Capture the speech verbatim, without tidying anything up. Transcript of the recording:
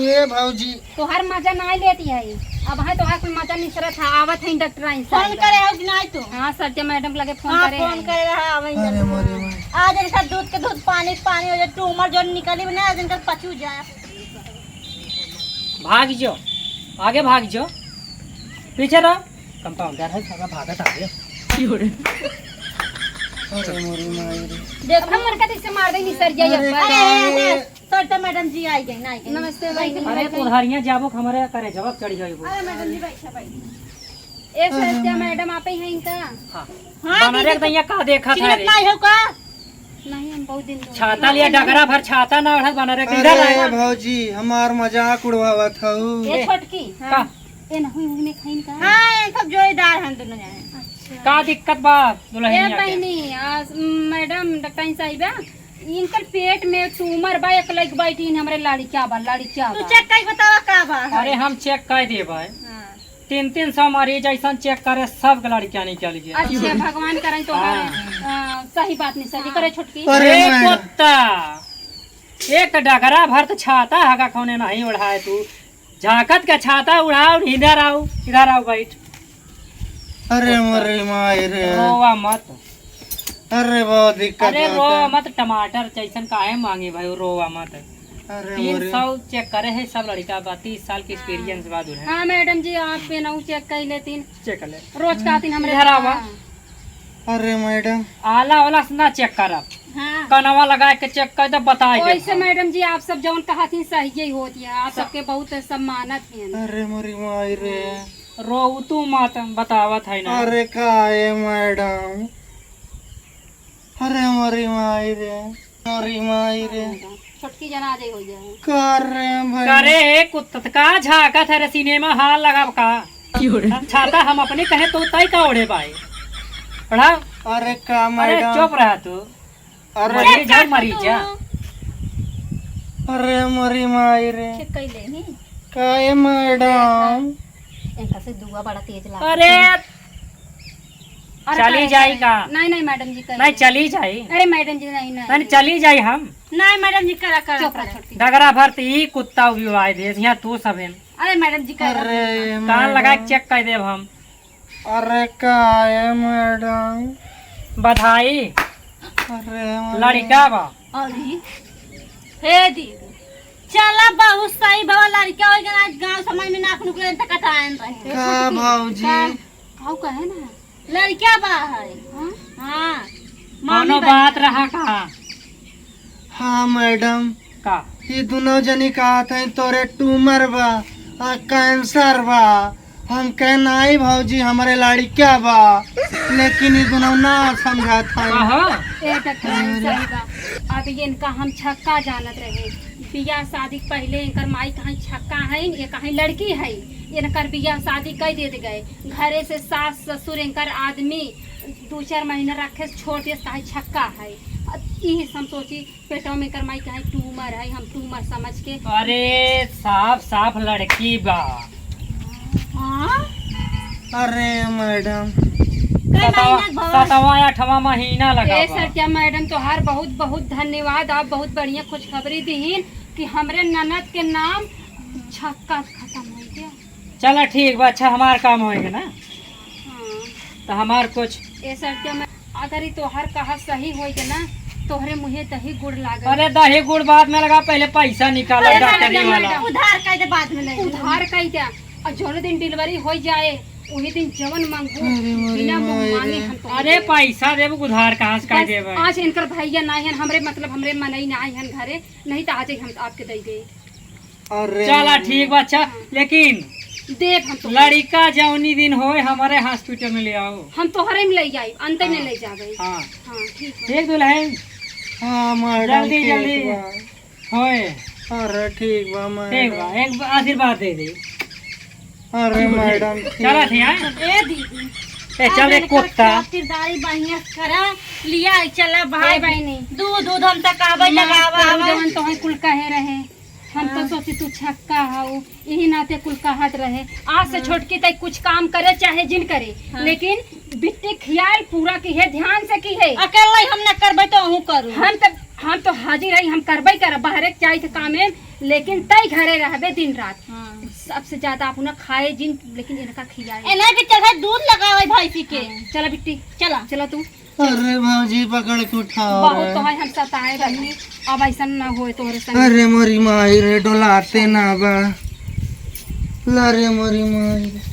ए भौजी। तोहार मजा नाहीं लेती है। अब है तोहार कुल मजा निसरत है, आवत है डॉक्टर आइन फोन साहब। करे हो कि नाहीं तू? हाँ, सत्या मैडम के लगे फोन हाँ, करे फोन है। करे रहा, आवत है अरे डॉक्टर। मोरे माई। आज इनका दूध के दूध, पानी के पानी हो जाए, ट्यूमर जो निकली ना, आज इनका पचू जाए। भाग जो, आगे भाग जो, पीछे रहो। कंपाउंडर है, साला भागत आ गया। अरे मोरे माई रे। देखो, हमर का दिसे मार दे, निसर जाई अरे ऊपर। अरे, अरे, अरे, सर, तो मैडम जी आई गई, ना आई गई। नमस्ते, बहनी। अरे, उधारियां जाबो, हमारे करे जवाब चढ़ी जाई वो। अरे, मैडम जी, बैठा, बैठा। ए, सर, क्या मैडम आप ही हैं इनका? हाँ। हाँ, बना रे, दीदी, दैया का देखा था चिन्हत रे? नाई हो का? नहीं, हम बहुत दिन से छाता लिया, डगरा भर छाता ना ओढ़त बना रे, इधर अरे आए। भौजी, हमार मजाक उड़वावत हऊ। ए, छोटकी। का? ए, नहीं, उही में खाइन का? हाँ, ये सब जोड़ीदार हैं दोनों जने। अच्छा। का दिक्कत बा दुल्हनिया ए के? बहनी, आ, मैडम, डॉक्टर साहिबा, इनकर पेट में ट्यूमर बा, एक लइक बैठी, हमरे लड़किया बा, लड़किया तू बा। चेक कई बतावा का बा? अरे, हम चेक कर देबे। हाँ। तीन तीन सौ मरीज ऐसन चेक करे, सब के लड़कियां निकल गए। अच्छा, भगवान करन तो हाँ। आ, सही बात नहीं, सही हाँ। करे छोटकी। अरे ए मैडम। कुत्ता, एक डगरा भर तो छाता हगा कौने नहीं ओढ़ाए तू। झाकत के छाता उड़ाओ, इधर आओ, इधर आओ, बैठ। अरे मोरे माई रे। रोवा मत। अरे बहुत दिक्कत अरे होता रोवा है। मत, टमाटर जैसन काहे मांगे भाई, रोवा मत। अरे तीन सौ मोरे। चेक करे है सब लड़का बा, तीस साल के एक्सपीरियंस बा दुल्हन। हाँ मैडम जी, आप पे ना चेक कर लेतीन। चेक कर ले। रोज का आतीन हमरे इधर आवा। हाँ। अरे मैडम। आला वाला से ना चेक करब। हाँ। कनवा लगा के चेक कर दे, बताई दे वैसे हम। मैडम जी, आप सब जौन कहा थी सही ही होती है, आप स- सबके बहुत सम्मानत हैं। अरे मोरी माई रे। रो तू मत, बतावत है ना। अरे काहे मैडम? अरे मोरी माई रे, मोरी माई रे। छोटकी जना जे हो जाए। कर रे भाई। करे कुत्ता का झाकत है रे, सिनेमा हॉल लगाब का? की हो रे? हम छाता हम अपने कहे तो तय का ओढ़े बाई। पढ़ा? अरे का अरे मैडम? चुप रहा तू। अरे मरी जा, मरी जा। अरे मोरी माई रे। ठीक कैले ही। काहे मैडम? इनका से दुआ बड़ा तेज लागे। अरे अरे चली करे, जाई करे। का? नहीं, नहीं, मैडम जी, करे नहीं, नहीं। चली जाई। अरे मैडम जी, नहीं, नहीं। नहीं, चली जाई हम। नहीं, मैडम जी, करा, करा, चुप रह, करा। छोटकी। डगरा भर त ई कुत्ता उबिवाए दे, यहाँ तू सब है। अरे मैडम जी, करा। अरे कान लगा के मैडम। चेक कर देब हम। अरे का है मैडम? बधाई। अरे मैडम। लड़का बा। अरे, हे दीदी, चला बहुत सही बाबा, लड़का हो गया, आज गाँव समाज में नाक नुकले त कटाएन रहे। का भौजी? का? हाउ कहे ना? लड़का बा है। हाँ? हाँ। मामी कौनो बा। बात रहा का? हाँ मैडम। का? ये दोनों जनी कहत हैं तोरे ट्यूमर बा आ कैंसर बा। हम कहे नाई भौजी, हमरे लड़का बा, लेकिन ये दोनों ना समझत हैं। कहो। ए डॉक्टर साहिबा, अब ये इनका हम छक्का जानत रहे। बियाह शादी के पहले इनकर माई कहीं छक्का है, ये कहीं लड़की है। इनकर बियाह शादी कर देत गए। घरे से सास ससुर इनकर आदमी दो चार महीना रखे से छोड़ दिए, कहे छक्का है। अब यही से हम सोची पेटवा में एकर माई कहे ट्यूमर है, हम ट्यूमर समझ के। अरे साफ साफ लड़की बा। हाँ? अरे मैडम। कई सतवा, महीना के भवा? सतवा आठवां महीना लगा ए बा। सर, क्या मैडम तोहार बहुत बहुत धन्यवाद, आप बहुत बढ़िया खुशखबरी दीन कि हमरे ननद के नाम छक्का खत्म हो गया। चला ठीक बा, अच्छा हमार काम होएगा ना। हाँ। तो हमार कुछ ए सर, क्या मैं, अगर ई तोहर कहा सही होई के ना, तोहरे मुँहे दही गुड़ लागल। अरे दही गुड़ बात में लगा, पहले पैसा निकालो अरे डॉक्टरी मैडम, वाला। मैडम। उधार कह दे, बाद में ले लेंगे। उधार कह दे, और जौन दिन डिलीवरी हो जाए, वही दिन जवन मांगू, अरे मोरी बिना मुँह माई मांगे रे। हम तोहरे अरे देब। पैसा देबू, उधार कहाँ से कह बस देबे? आज इनकर भैया ना आइहन, हमरे मतलब हमरे मनई ना आइहन घरे, नहीं तो आज ही हम आपके दे दे। अरे चला ठीक बा, अच्छा, हाँ। लेकिन देब हम तो। लड़का जौनी दिन होए हमारे हॉस्पिटल में ले आओ। हम तोहरे में ले जाई, अंत में हाँ। ले जाबे। हाँ। हाँ, ठीक बा। ठीक दुल्हन। हाँ, मैडम, जल्दी, ठीक जल्दी। बा। होए। अरे, ठीक बा, ठीक बा, मैडम। एक बा-, आशीर्वाद दे दे। अरे, मैडम, ठीक। चला थे, हाँ? ए दीदी। ए, चल अब रे, इनकर कुत्ता। खातिरदारी बढ़िया से करा, लिया, चला भाई। ए बहिनी। दूध, दूध हम तक आवे, माँ, लगावा, तू आवे। जवन तोहई कुल कहे रहे। हम तो हाँ। सोची तू छक्का हऊ, यही नाते कुल कहत रहे। आज से हाँ। छोटकी तई कुछ काम करे चाहे जिन करे, हाँ। लेकिन बिट्टी ख्याल पूरा की है, ध्यान से की है। अकेले ही हम न करबे तो अहूँ करू। हम तो, हम तो हाजिर है, हम करबे करब। बाहरे के जाई थे कामे, लेकिन तई घरे रहबे दिन रात। हाँ। सबसे ज्यादा अपना खाए जिन, लेकिन इनका खियाए। ए, नहीं, बिट्टी, भाई, दूध लगावे भैंसी के। हाँ, चला बिट्टी, चला। चला तू। अरे भौजी, पकड़ के उठाओ बहुत रे। तो है हम सताए बहिनी, अब ऐसा ना होए तोहरे संग। अरे मोरी माई रे, डोलाते ना बा। ला रे मोरी माई रे।